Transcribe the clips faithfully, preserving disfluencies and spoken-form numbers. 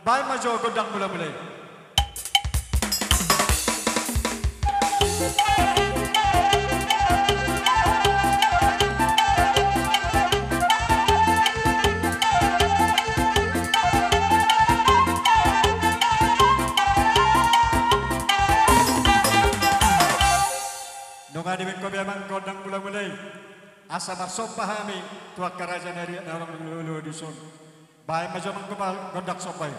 Baen ma jo gondang mulamula i. Nunga dibaen ho be amang gondang mulamula i, asa marsomba hami tu angka raja na riat na adong di lolo dison. Baen ma jo amang gondang somba i.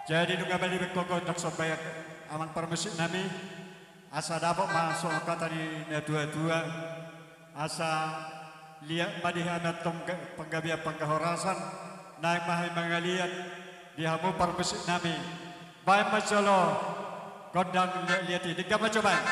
Jadi nunga dibaen ho gondang somba i amang parmusik nami, asa dapot ma songon hata ni na tua-tua, asa liat ma di hami antong panggabean panggahorasan, naeng ma hami mangaliat di hamu parmusik nami. Baen ma jolo gondang liat-liat i, denggan ma jo baen.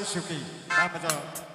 Suki. Apa jo?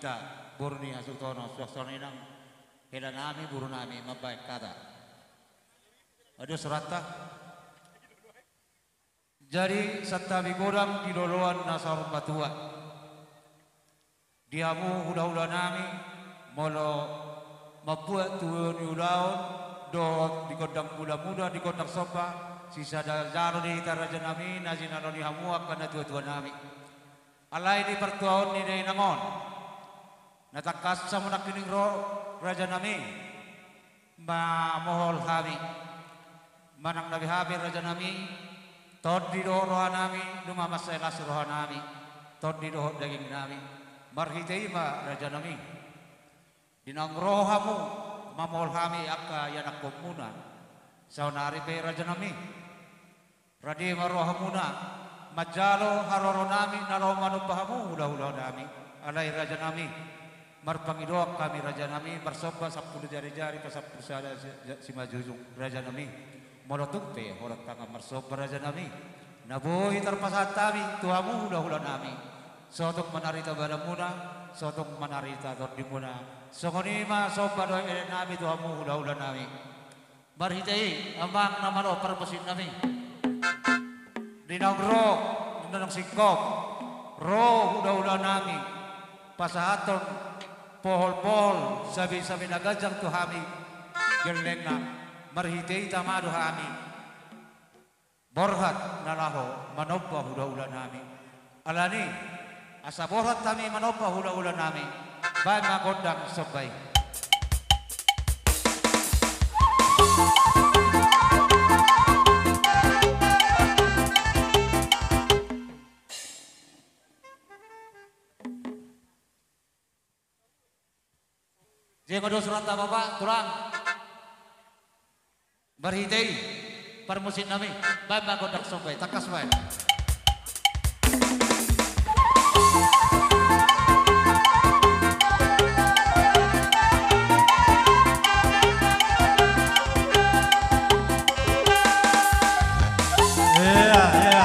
Hita boru ni hasuhuton on, suang songon i nang hela nami, boru nami mambahen hata. Ado suranta. Jadi santabi godang di loloan na saur matua. Di hamu hulahula nami, molo mambuat tu ni ulaon dohot di gondang mulamuda, di gondang somba, sisada jalo do hita raja nami, na jinalo ni hamu angka na tuatua nami. Alai di partuaon ni dainang on, na tangkas hamu nangkining ro raja nami, mamohol hami. Manang na beha pe raja nami, tondi dohot roha nami, nunga mansai las roha nami, tondi dohot daging nami. Marhite i ma raja nami, di naung ro hamu mamohol hami angka ianakhonmuna saonari pe raja nami. Rade ma rohamuna manjalo haroro nami na laho manomba hamu hulahula nami. Alai raja nami, marpangidoan hami raja nami, marsomba sampulu jarijari, pasampulu sada si-, simanjujung raja nami. Molo tung pe holan tangan marsomba raja nami, na boi tarpasahat hami tu hamu hulahula nami, so tung manarita badanmuna, so tung manarita tondimuna. Songon i ma somba dohot elek nami tu hamu hulahula nami. Marhite i, amang na malo parmusik nami, di naung ro, na naung singkop ro hulahula nami pasahathon pohol-pohol, sabe-sabe na ganjang tu hami gellengna, marhite i tama do hami borhat na laho manomba hulahula nami. Alani, asa borhat hami manomba hulahula nami, baen ma gondang somba i. Jeng, ado suranta bapak, tulang. Marhite i, parmusik nami, baen ma gondang somba i, tangkas baen. Iya, iya.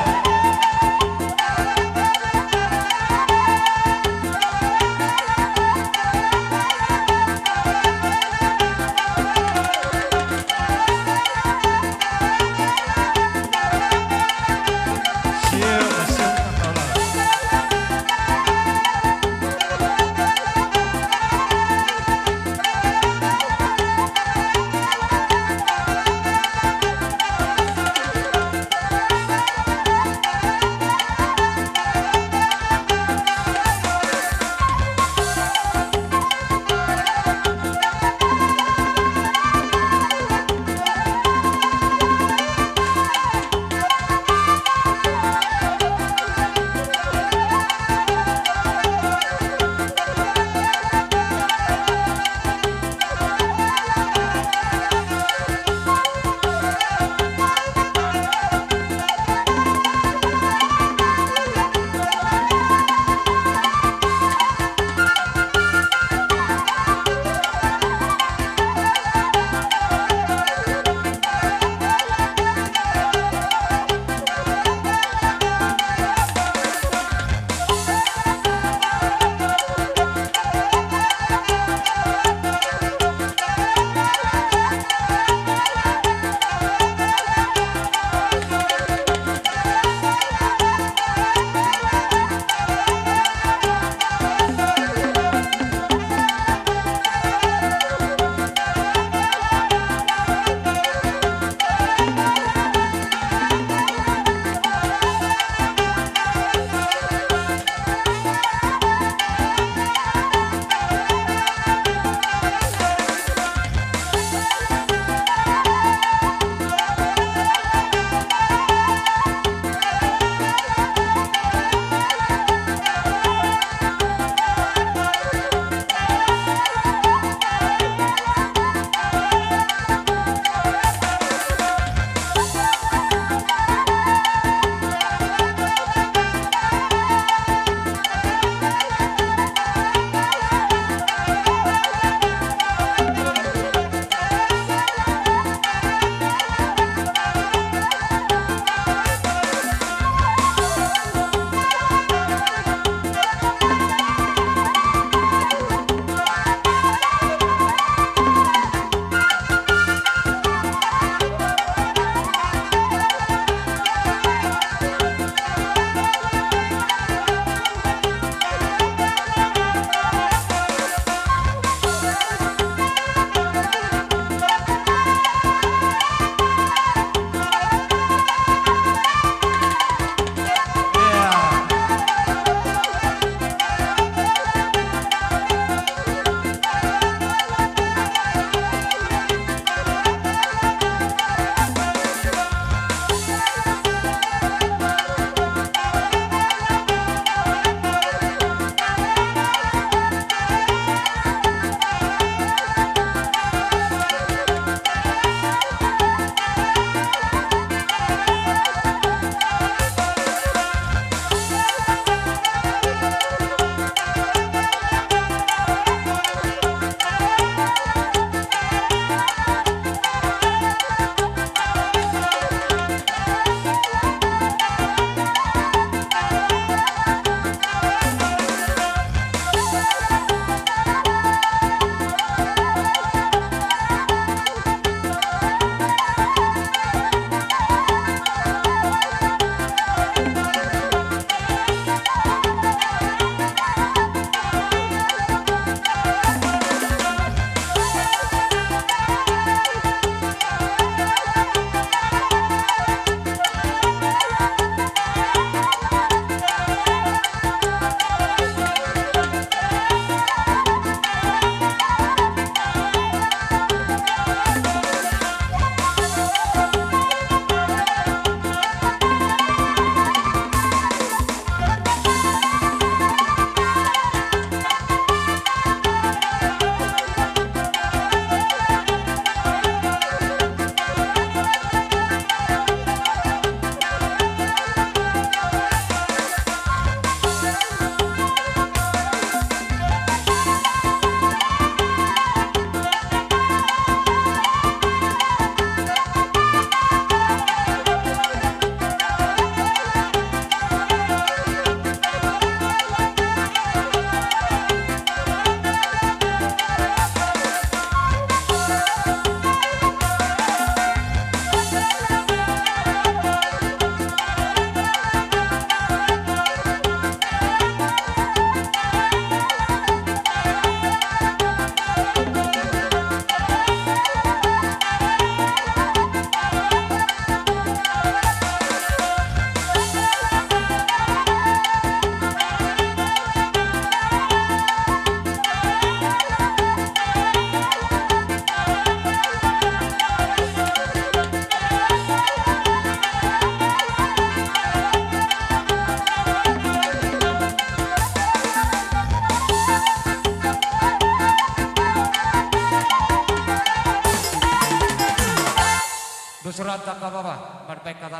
Surat angka bapa, marbaen hata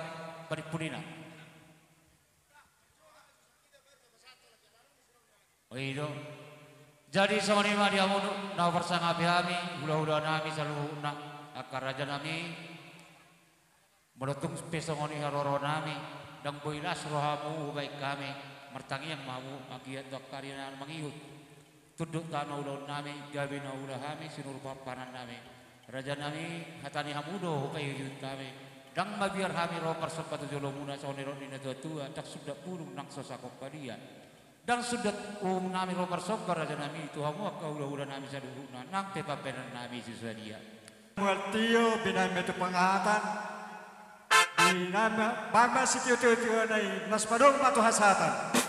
panimpunina. O i do. Jadi songon i ma di hamu na huparsangapi hami, hulahula nami saluhutna, angka raja nami. Molo tung pe songon i haroro nami, ndang boi las rohamu hubaen hami, martangiang ma hamu, anggiat tu angka ari na mangihut. Tunduk tano ulaon nami, gabe na huula hami, sinur parpanan nami. Raja nami, hata ni hamu do hupaihutihut hami. Ndang mabiar hami ro marsomba tu jolomuna songon nidok ni natuatua, ndang sundat bulung nang so sangkop badia. Ndang sundat uhum nami ro marsomba raja nami, tu hamu angka hulahula nami saluhutna, nang pe pambahenan nami so sadia. Mual tio, binahen ma i tu pangangatan, binahen ma, bahen ma sitio-tio-tiona i, las ma adong ma tu hasahatan.